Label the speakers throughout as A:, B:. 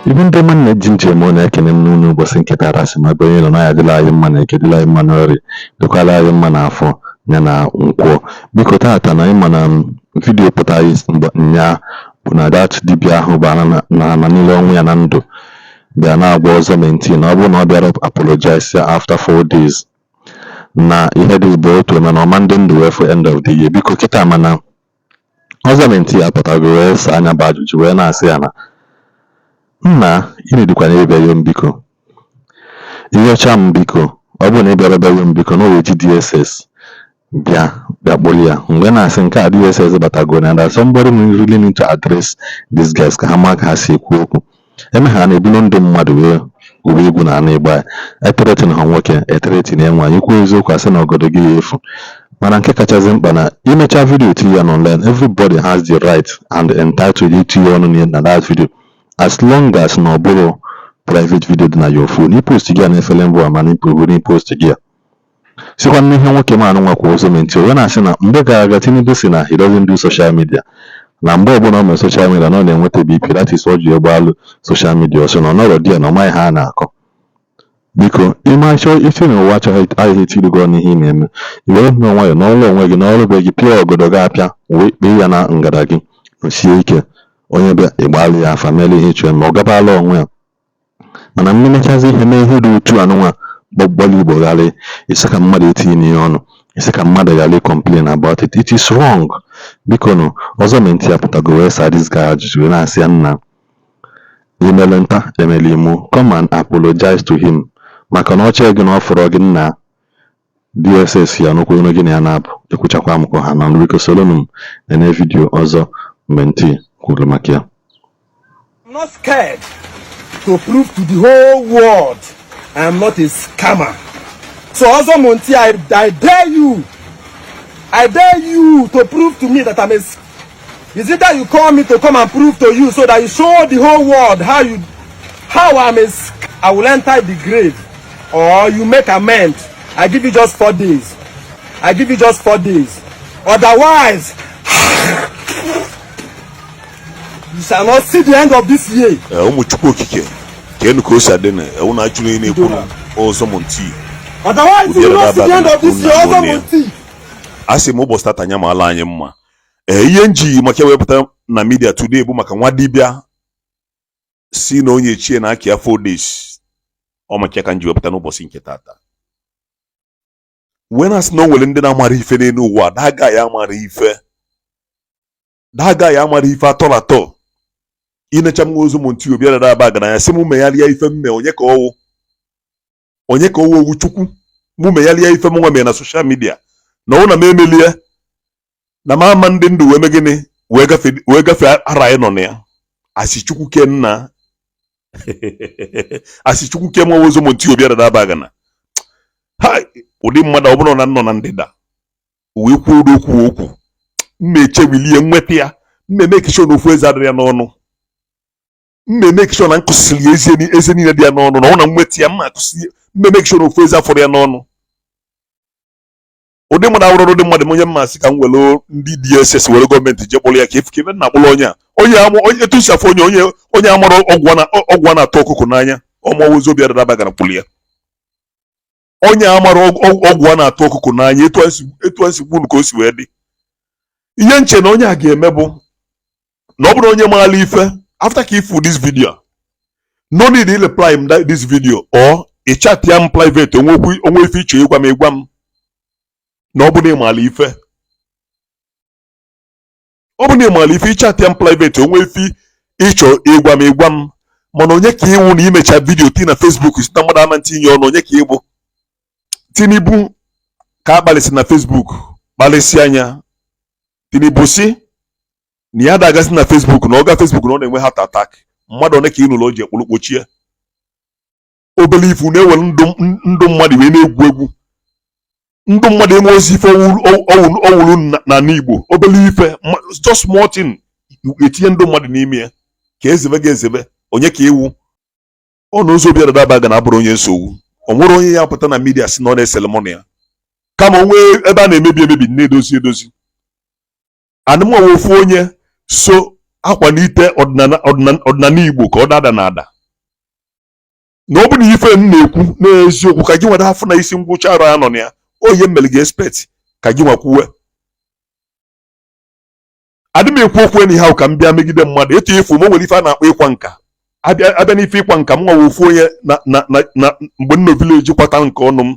A: Ibe ndị ọma na-eji njem ọ na-ekene m n'ụlọ ụbọchị nke tara asị ma bụ onye nọ na ya adịla anyị mma na eke, dịla anyị mma na orie, dịkwala anyị mma na afọ ya na nkwọ. Biko tata na ịma na video pụtara mgbe nya bụ na that dibịa ahụ bụ na ana niile ọnwụ ya na ndụ bịa na-agwa ọzọ menti na ọ bụrụ na ọ bịara apologize ya after 4 days na ihe dị bụ otu mana ọma ndị ndụ wee for end of the year. Biko kịta mana ọzọ menti ya pụtago wee saa anya bụ ajụjụ wee na-asị ya na nna ịnedikwana ịbịa yọọ m biko, ịyọcha m biko, ọ bụrụ na ị bịara bịa yọọ m biko na o wee ji DSS bịa bịa kpụrụ ya. Mgbe na-asị nke a DSS batago na that somebody really need to address these guys ka ha maa ka ha si ekwu okwu eme ha na-ebulu ndụ mmadụ wee gwube egwu na ana Igbo a ethreaten ha nwoke, ethreaten ya nwaanyị, ikwu eziokwu asị na ọgọdọ gị ya efu. Mana nke kachasị mkpa na imecha video tinye ya n'online, everybody has the right and entitled itinye ọnụ na that video as long as na ọ bụrụ private video dị na your phone. Ipost gị ya na efere mbụ mana ipụrụ post gị ya sikwa n'ihe nwoke ma anụnwa kwa ụzọ menti wee na-asị na mgbe gara aga Tinubu si na he doesn't do social media, na mgbe ọbụla ọ mere social media na ọ na-enweta BP. That is o ji egbe social media ọsọ na ọ nọrọ di ya na ọ maghị ha a na-akọ. Biko ịma chọọ isi n'ụwa achọghị ahịa etiri gị ọnụ ihe ị na-eme, i were nnọọ nwayọọ n'ọrụ onwe gị n'ọrụ be gị, pịa ọgọdọ gị apịa wee kpee ya na ngada gị sie ike. Onye bịa ịgbalị ya afa mere ihe ịchọ ma ọ gabala onwe ya. Mana mmemechazi ihe mee ihe dị otu anụnwa gbọgbọrọ Igbo gharị isi ka mmadụ etinye n'ihe ọnụ isi ka mmadụ ghara complain about it. It is wrong. Biko nụ ọzọ menti ya pụtago wee saa this guy ajụjụ wee na-asị ya nna imele nta emele imo, come and apologize to him maka na ọ chee gị na ọ fọrọ gị nna DSS ya n'okwu gị na ya na-abụ ekwuchakwa m ka ha na biko solonu m nene video ọzọ menti kwuru maka ya.
B: I'm not scared to prove to the whole world I am not a scammer. So Ozo Monty, I dare you. I dare you to prove to me that I'm a. Is it that you call me to come and prove to you so that you show the whole world how I'm a. I will enter the grave, or you make amend. I give you just 4 days. I give you just 4 days. Otherwise, you shall not see the end of this year.
C: Ee, ụmụ Chukwu okike ka enu ka o si adị na ewu na ajụrụ onye na-ekwu ọzọ Monty.
B: Otherwise, you will not see the end of this year. Ozo Monty.
C: A sị m ụbọchị tata anya ma ala anyị mma. Ee, ihe nji maka ewepụta na media today bụ maka nwa dibịa si na onye echie na aka ya 4 days. Ọ maka ya ka m ji wepụta n'ụbọchị nke tata wee na-asị na o nwere ndị na-amara ife n'elu ụwa daga ya amara ife, daga ya amara ife atọ atọ. Inecha m nwa ozu Monty obi dada aba gara ya sị m megharịa ife mme onye ka ọwụ, onye ka ọwụ owu Chukwu mụ megharịa ife m nwa mere na social media na ọwụ na m emelie na m ama ndị ndụ wee mee gịnị wee gafe wee gafee ara anyị nọ na ya. Asị Chukwu ke nna, asị Chukwu ke nwa ozu Monty obi dada aba gana ha ụdị mmadụ ọ bụrụ na nọ na ndịda wee kwuo ụdị okwu okwu mma echewilie nweta ya mma eme sure na ofu eze adịrị ya n'ọnụ, mma eme sure na nkụsịrị eze eze niile dị ya n'ọnụ na ọ na nweta ya mma akụsị mma eme sure na ofu eze afọrọ ya n'ọnụ. Ụdị mmadụ awụrụ ụdị mmadụ onye mma asị ka m were ndị DSS were gọọmenti jee kpọrọ ya ka efu ka ebe na akpọrọ onye a onye amụ onye etu si afọ onye onye onye amara ọgwụ a na-atụ ọkụkọ n'anya ọmụọwụ ozi obi adada gara kpụrụ ya onye amara ọgwụ a na-atụ ọkụkọ n'anya etu a si gbunu ka o si wee dị. Ihe nche na onye a ga-eme bụ na ọ bụrụ onye maara ife, after ka ifu this video, no need to reply m this video or ị chat ya m private onwe okwu onwe ife iche ịgwa m ịgwa m na ọ bụ na ị maara ife, ọ bụ na ị maara ife, ịchat ya m private onwe ife ịchọ ịgwa m ịgwa m. Mana onye ka ịwụ na imecha video ti na Facebook site na mmadụ ama ntinye ọnụ, onye ka ịbụ Tinubu ka akpalịsị na Facebook kpalịsị anya Tinubu si na ya da-agasị na Facebook na ọ ga Facebook na ọ na-enwe heart attack. Mmadụ one ka ị nụrụ o ji ekpuru kpochie obele ifu na-ewere ndụ ndụ mmadụ wee na-egwu egwu ndụ mmadụ enwe ozi ife ọwụrụ n'ala Igbo obele ife just small thing etinye ndụ mmadụ n'ime ya ka ezebe ga ezebe onye ka iwu ọ na ụzọ obi dada ga na abụrụ onye nsogbu. O nwere onye ya pụta na media si na ọ na-esele mụ na ya kama onwe ebe a na-emebi emebi na-edozi edozi anụmanụ ofu onye so akwalite ọdịnala Igbo ka ọ dada na ada. Na ọ bụ na ife m na-ekwu n'eziokwu, ka gị nweta afọ na isi ngwụcha arụ ya nọ na ya. Oye mmere gị expect ka gị nwakwuwe. Adị m ekwu okwu enyi ha ka m bịa megide mmadụ. Etu ifu m, o nwere ife a na-akpọ ịkwa nka. Abịa abịa n'ife ịkwa nka, m nwawa ofu onye na mgbe m nọ village kwata nke ọnụ m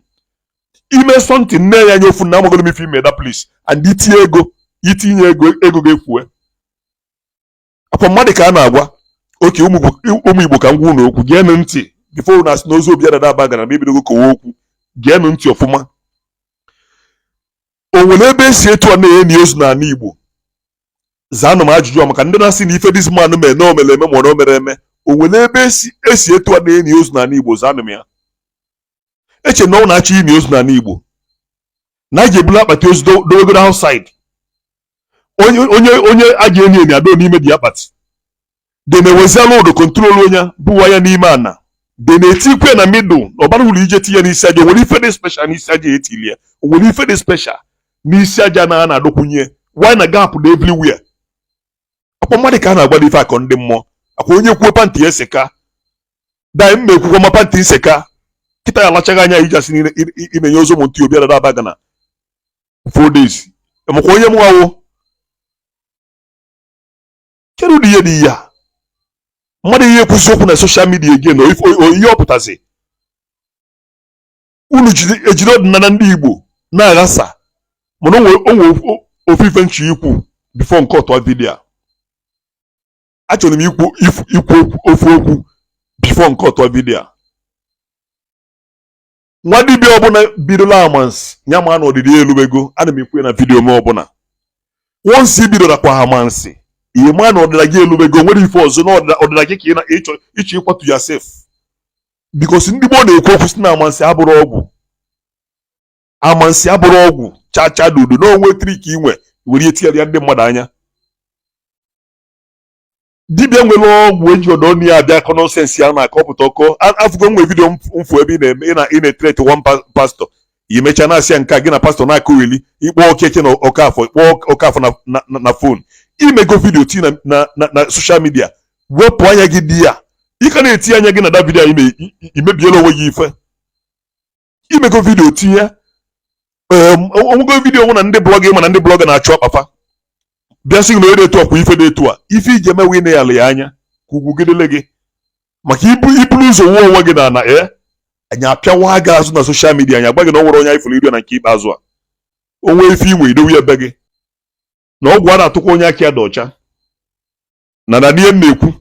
C: ime something nne ya anya ofu na amagoro m ife ime that place and itinye ego, itinye ego, ego ga-ekwue akwa mmadụ ka a na-agwa oke. Ụmụ Igbo, ka m gwa unu okwu. Geenụ ntị before unu asị na ozu obi adada aba gara ma ebidogo kowa okwu. Geenụ ntị ọfụma. O nwere ebe esi etu a na-eni ozu n'ala Igbo? Zaanụ m ajụjụ a, maka ndị na-asị na ife this man mee na o mere eme ma ọ na o mere eme. O nwere ebe esi etu a na-eni ozu n'ala Igbo? Zaanụ m ya. Eche na ọ na-achọ ini ozu n'ala Igbo na a ga-ebulu akpati ozu dowegoro outside. Onye a ga-eni eni ado n'ime dị akpati de na-eweziala ụdọ control onye bụwa ya n'ime ana de na-etikwe na middle na ọbara ụlọ ije tinye n'isi aja. O nwere ife dị special n'isi aja etili ya? O nwere ife dị special n'isi aja na a na-adọkwunye? Why na gap dị everywhere? Akwa mmadụ ka a na-agwa ife akọ ndị mmụọ. Akwa onye kwuo panty ya eseka dai mma ekwukwa ma panty nseka kịta ya alachaghị anya iji asị na ị na-enye ozu ụmụ ntị obi adada aba gana 4 days makwa onye mụnwawo kedu ụdị ihe dị ya mmadụ ihe ekwuzi okwu na social media again. Ihe ọ pụtazi unu ejide ọdịnala ndị Igbo na-aghasa. Mana o nwe ofu ife nchi ikwu before nke ọtọ video a. Achọrọ m ikwu ofu okwu before nke ọtọ video a. Nwa dibịa ọbụla bidola amansi ya ma na ọdịdị elubego. Ana m ekwu ya na video m ọbụla. Once i bidoro kwa amansi, ihe ma na ọdịda gị elubego. Nwere ife ọzọ na ọdịda gị ka ị na-ịchọ ịchọ ịkwatu yourself, because ndị gboo na-ekwu okwu si na amansi abụrụ ọgwụ. Amansi abụrụ ọgwụ cha cha dudu na onwe trick inwe were etinyere ya ndị mmadụ anya. Dibịa nwere ọgwụ eji ọdọ ọnụ ya abịa akọ nonsense ya na-akọpụta ọkọ. Afụgo nwe video mfu ebe ị na-eme ị na-ethreat one pastor. Imecha na-asị ya nke a gị na pastor na-akụgheli ịkpọ Okeke na Okafọ, ịkpọ Okafọ na phone. Imego video ti na social media, wepụ anya gị di ya. Ị ka na-eti anya gị na da video. Imebiela onwe gị ife. Imego video tinye onwego video nwụ na ndị blogger, ma na ndị blogger na-achụ ọkpafa bịa sị gị na onye dị etu ọkwa ife dị etu a. Ife iji emewe ị na-ala ya anya ka ugwu gidele gị maka ibu iburu ụzọ wuo onwe gị na ana ee anyị apịawa gị azụ na social media. Anyị agwa gị na ọ nwere onye anyị fụrụ iri na nke ikpeazụ a. Onwe ife inwe idowe ebe gị na ọgwụ a na-atụkwa onye aka ya dị ọcha na ihe m na-ekwu.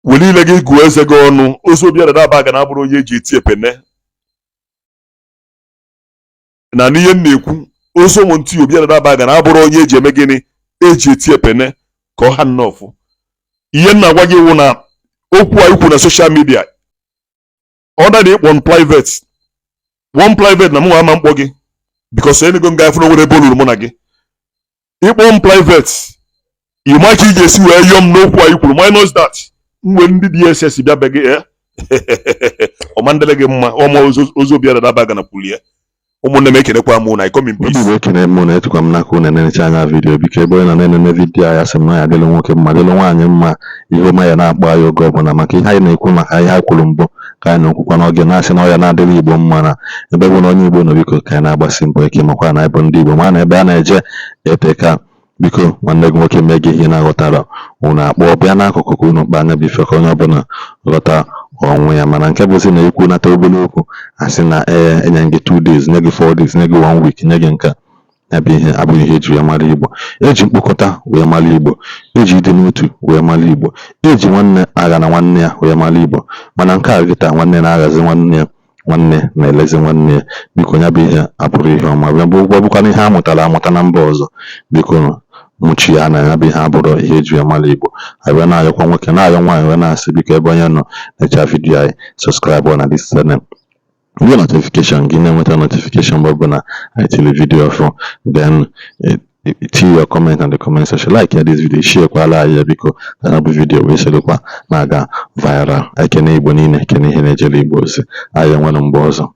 C: Were ile gị gụọ eze gị ọnụ. Ozu obi adada aba ga na-abụrụ onye eji eti epene na n'ihe m na-ekwu. Ozu ụmụ ntị obi adada aba ga na-abụrụ onye eji eme gịnị, eji eti epene ka ọ ha nnọọfụ. Ihe m na-agwa gị wụ na okwu a ikwu na social media, ọ na ịkpọ m private, one private na mụ nwa ama mkpọ gị, because enego m ga-afụ na onwere ebe o luru mụ na gị. Ịkpọ m private, ịma ka ị ga-esi wee yọọ m n'okwu a ikwuru minus that mgbe ndị DSS bịa be gị ọma ndele gị mma ọma. Ozu obi adada aba ga na kwulie. Ụmụnne m, ekenekwa m na I come in
A: Obi
C: peace.
A: Igbo, ekene m na echekwa m n'aka unu na-enecha anya video. Biko, ebe onye nọ na-enene video ya, sị m na ya adịlụ nwoke mma, dịlụ nwaanyị mma. Ihe ọma ya na-akpọ anyị oge ọbụla maka ihe anyị na-ekwu, maka ihe anyị kwuru mbụ ka anyị na-ekwukwa n'oge na-asị na ọ ya na-adịrị Igbo mma na ebe bụ na onye Igbo nọ. Biko, ka anyị na-agbasi mbọ ike, makwa na anyị bụ ndị Igbo, ma na ebe a na-eje eteka. Biko, nwanne gị nwoke mee gị ihe na-aghọtara unu, akpọ bịa n'akụkụ ka unu kpaa anya bụ ife ka onye ọbụla ghọta onwe ya. Mana nke bụzi na ikwu nata obere okwu, asị na ee, enye gị 2 days, nye gị 4 days, nye gị 1 week, nye gị nke a. Ya bụ ihe abụghị ihe eji wee mara Igbo. Eji mkpokọta wee mara Igbo, eji ịdị n'otu wee mara Igbo, eji nwanne agha na nwanne ya wee mara Igbo. Mana nke a kịta, nwanne na-aghazi nwanne ya, nwanne na-elezi nwanne ya. Biko, ya bụ ihe abụrụ ihe ọma bụ ụgwọ bụkwana ihe a mụtara amụta na mba ọzọ. Biko, mụchi ya na ya bụ ihe abụrụ ihe eji wee mara Igbo. Abịa na-ayọkwa nwoke, na-ayọ nwaanyị, wee na-asị, biko, ebe onye nọ necha video anyị, subscribe na this channel, gị notification gị na-enweta notification mgbe ọbụla anyị tiri video ọfụ. Then tinye your comment na the comment section, like ya this video, share kwala anyị ya. Biko, ka ya bụ video wee sorokwa na-aga viral. Ekene Igbo niile, ekene ihe na-ejere Igbo ozi. Anyị enwere mgbe ọzọ.